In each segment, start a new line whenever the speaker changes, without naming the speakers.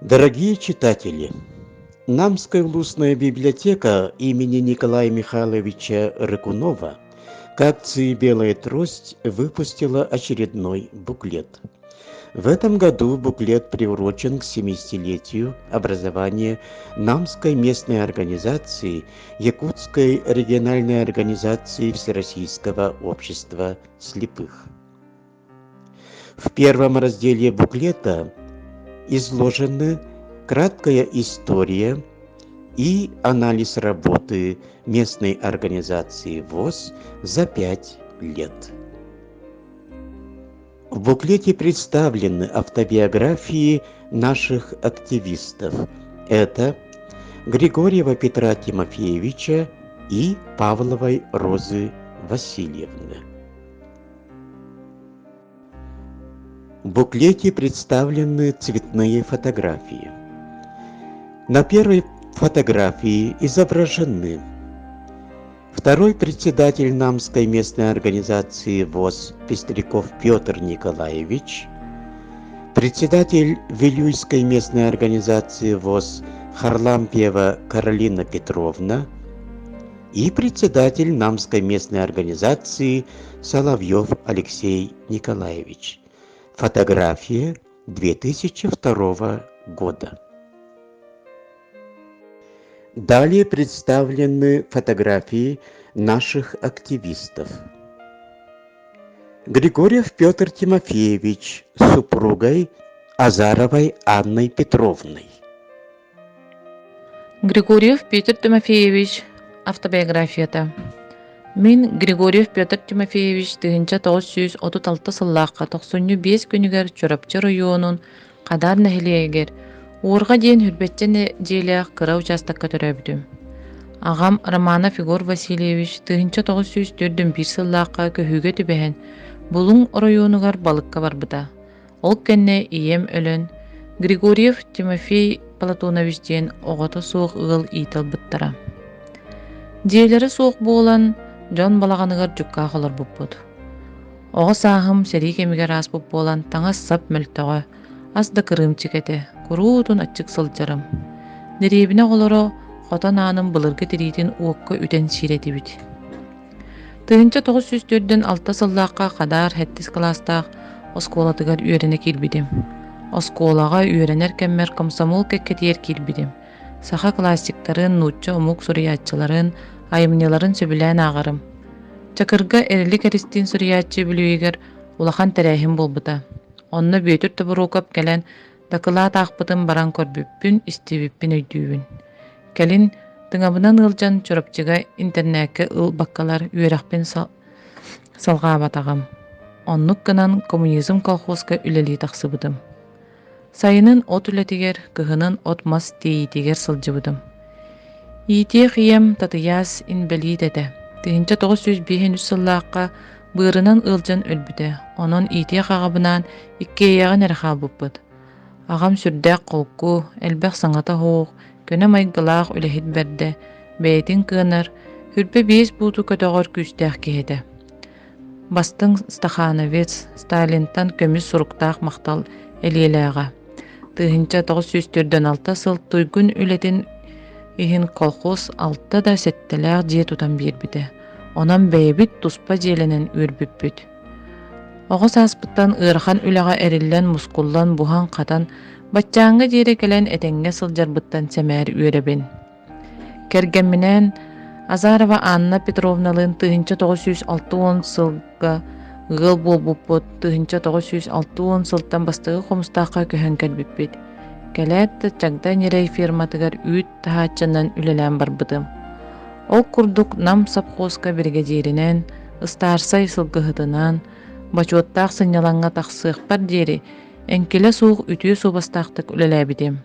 Дорогие читатели, Намская улусная библиотека имени Николая Михайловича Рыкунова к акции «Белая трость» выпустила очередной буклет. В этом году буклет приурочен к 70-летию образования Намской местной организации Якутской региональной организации Всероссийского общества слепых. В первом разделе буклета изложены краткая история и анализ работы местной организации ВОЗ за пять лет. В буклете представлены автобиографии наших активистов. Это Григорьева Петра Тимофеевича и Павловой Розы Васильевны. В буклете представлены цветные фотографии. На первой фотографии изображены второй председатель Намской местной организации ВОЗ Пестряков Петр Николаевич, председатель Вилюйской местной организации ВОЗ Харлампьева Каролина Петровна и председатель Намской местной организации Соловьев Алексей Николаевич. Фотография 2002 года. Далее представлены фотографии наших активистов. Григорьев Петр Тимофеевич с супругой Азаровой Анной Петровной.
Григорьев Петр Тимофеевич автобиографията Мин Григорьев Петр Тимофеевич 1936 сыллаахха тохсунньу биэс күнүгэр Чурапчы оройуонун Хадаар нэһилиэгэр Уорҕа диэн Хүрбэччэ дьиэлээх кыра учаастакка төрөөбүтүм. Аҕам Романов Егор Васильевич 1941 сыллаахха көһүүгэ түбэһэн Булуҥ оройуонугар балыкка барбыта. Ол кэннэ ийэм өлөн, Григорьев Тимофей Платонович диэн оҕото суох ыал иитэ ылбыттара. Дьиэлэрэ суох буолан, дьон балаҕаныгар дьуккаах олорбуппут. Оҕо сааһым сэрии кэмигэр ааспыт буолан таҥас-сап мөлтөҕө, ас да кырыымчык этэ, куруутун аччык сылдьарым. Дэриэбинэ оҕолоро хотон аанын былыргы тириитин уокка үтэн сиир этибит. 1946 сыллаахха Хадаар сэттис кылаастаах оскуолатыгар үөрэнэ киирбитим. Оскуолаҕа үөрэнэр кэммэр комсомол кэккэтигэр киирбитим. Саха классиктарын, нуучча омук суруйааччыларын айымньыларын сөбүлээн ааҕарым. Чакырга Эрилик Эристиин суруйааччы үбүлүөйүгэр улахан тэрээһин буолбута. Онно Бүөтүр Тобуруокап кэлэн дакылаат аахпытын баран көрбүппүн, истибиппин өйдүүбүн. Кэлин тыҥабынан ыалдьан Чурапчыга интернеккэ ылбаккалар үөрэхпин салҕаабатаҕым. Оннук гынан Коммунизм колхозка үлэлии тахсыбытым. Сайынын от үлэтигэр, кыһынын от-мас тиэйиитигэр сылдьыбытым. Иитиэх ийэм Татыйаас инбэлиит этэ. 1905 сыллаахха быарынан ыалдьан өлбүтэ, онон иитиэх аҕабынаан иккиэйэҕин эрэ хаалбыппыт. Аҕам сүрдээх холку, элбэх саҥата суох, көнө майгылаах үлэһит бэрдэ, бэйэтин кыанар, хүрбэ биэс бууту көтөҕөр күүстээх киһи этэ. Бастыҥ стахановец, Сталинтан көмүс суруктаах махтал элиэлээҕэ. 1946 сыл туйгун үлэтин иһин колхоз алта да сэттэлээх дьиэ тутан биэрбитэ. Онон бэйэбит туспа дьиэлэнэн үөрбүппүт. Оҕо сааспыттан ыарахан үлэҕэ эриллэн-мускуллан, буһан-хатан, баччааҥҥа диэри кэлэн этэҥҥэ сылдьарбыттан сэмээр үөрэбин. Кэргэмминээн Азарова Анна Петровналыын 1960 сылга ыал буолбуппут, 1960 сылтан бастакы Хомустаахха көһөн кэлбиппит. Кэлээт да Чагда ньирэй ферматыгар үүт таһааччынан үлэлээн барбытым. Ол курдук Нам сопхуоска биригэдьииринэн, ыстаарсай сылгыһытынан, бочуоттаах сынньалаҥҥа тахсыахпар диэри эҥкилэ суох үтүө суобастаахтык үлэлээбитим.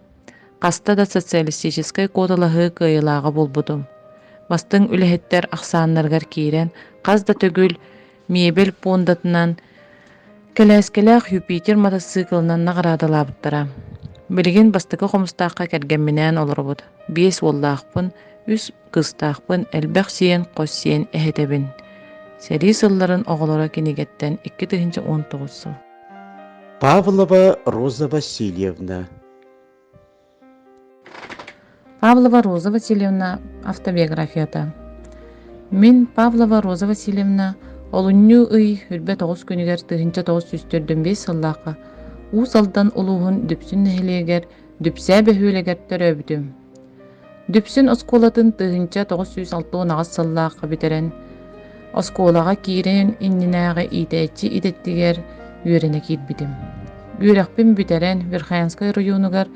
Хаста да социалистическай куоталаһыы кыайыылааҕа буолбутум. Бастыҥ үлэһиттэр ахсааннарыгар киирэн, хас да төгүл миэбэл пуондатынан, кэлээскэлээх Юпитер матассыыкылынан наҕараадалаабыттара. Билигин Бастакы Хомустаахха кэргэмминээн олоробут. Биэс уоллаахпын, үс кыыстаахпын, элбэх сиэн, хос сиэн эһэтэбин. Сэрии сылларын оҕолоро кинигэттэн 2019 сыл.
Павлова Роза Васильевна.
Павлова Роза Васильевна автобиографията. Мин Павлова Роза Васильевна олунньу ый 29 күнүгэр 1945 сыллаахха Уус Алдан улууһун Дүпсүн нэһилиэгэр Дүпсээ бөһүөлэгэр төрөөбүтүм. Дүпсүн оскуолатын 1968 сыллаахха бүтэрэн, оскуолаҕа киириэн иннинээҕи иитээччи идэтигэр үөрэнэ киирбитим. Үөрэхпин бүтэрэн Верхоянскай оройуонугар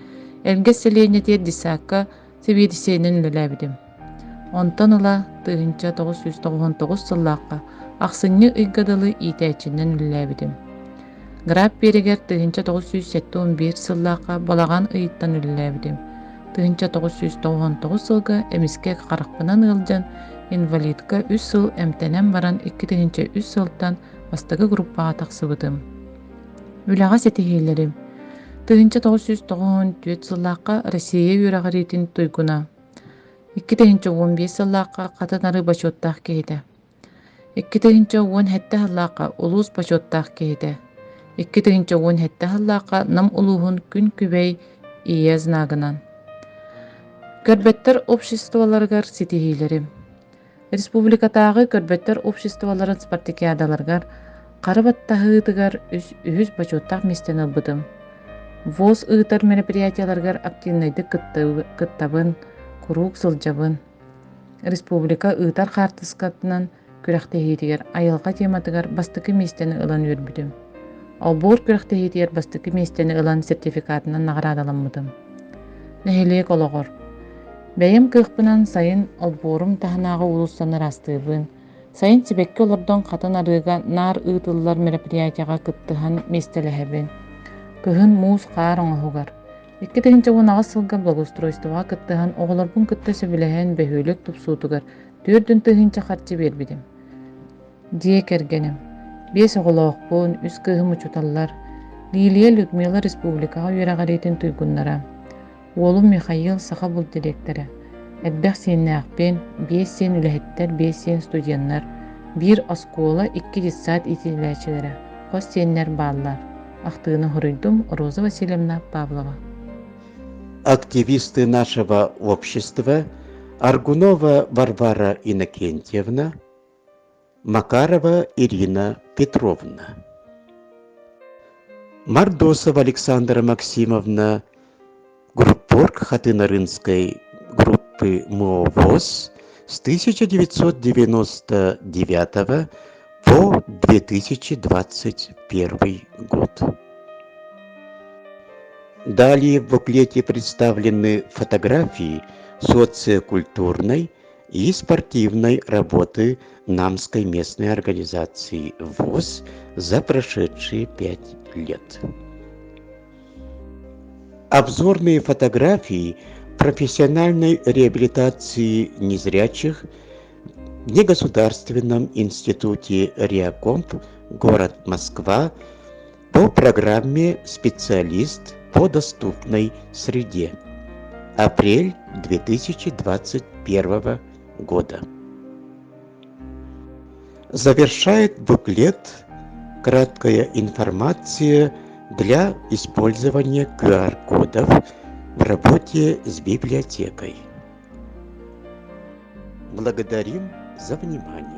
Элгэс сэлиэнньэтигэр детсадка сэбиэдиссэйинэн үлэлээбитим. Онтон ыла 1999 сыллаахха ахсынньы ыйга дылы иитээччинэн үлэлээбитим. Граб биэрэгэр 1971 сыллаахха балаҕан ыйыттан үлэлээбитим. 1999 сылга эмискэ харахпынан ыалдьан инвалидка үс сыл эмтэнэн баран 2003 сылтан бастакы группаҕа тахсыбытым. Үлэҕэ ситиһиилэрим 1994 сыллаахха Россия үөрэҕириитин туйгуна, 2015 сыллаахха Хатан Арыы бочуоттаах киһитэ, 2017 сыллаахха улуус бочуоттаах киһитэ, 2017 сыллаахха Нам улууһун Күн Күбэй Ийэ знагынан. Көрбөттөр обществоларыгар ситиһиилэрим Республикатааҕы көрбөттөр обществоларын спартакиадаларыгар хары баттаһыытыгар үс үһүс бочуоттаах миэстэни ылбытым. ВОЗ ыытар мероприятиеларыгар активнайдык кыттабын, куруук сылдьабын. Республика ыытар хаартыскатынан күрэхтэһиитигэр айылҕа тематыгар бастакы миэстэни ылан үөрбүтүм. Олбуор күрэхтэһиитигэр бастакы миэстэни ылан сертификатынан наҕараадаламмытым. Нэһилиэк олоҕор Бэйэм кыахпынан сайын олбуорум таһынааҕы уулуссаны ыраастыыбын. Сайын сибэкки олордон хатан арыыга наар ыытыллар мероприятиеҕа кыттыһан миэстэлэһэбин. Кыһын муус-хаар оҥоһугар. 2018 сылга благоустройствоҕа кыттыһан оҕолорбун кытта сөбүлэһэн бөһүөлэк тупсуутугар 4000 харчы биэрбитим. Дьиэ кэргэним. Биэс оҕолоохпун, үс кыыһым учууталлар. Лилия Людмила республикаҕа үөрэҕириитин туйгуннара. Уолум Михаил саха булт дириэктэрэ. Элбэх сиэннээхпин, биэс сиэн үлэһиттэр, биэс сиэн студеннар, биир оскуола, икки детсад иитиллээччилэрэ, хос сиэннэр бааллар. Ахтыыны хоруйдум Роза Васильевна Павлова.
Активисты нашего общества Аргунова Варвара Иннокентьевна, Макарова Ирина Петровна. Мордосова Александра Максимовна, группорг Хатынарынской группы МОВОЗ с 1999 по 2021 год. Далее в буклете представлены фотографии социокультурной и спортивной работы Намской местной организации ВОЗ за прошедшие 5 лет. Обзорные фотографии профессиональной реабилитации незрячих в Негосударственном институте «Реакомп», город Москва, по программе «Специалист по доступной среде». Апрель 2021 года. Завершает буклет краткая информация для использования QR-кодов в работе с библиотекой. Благодарим за внимание.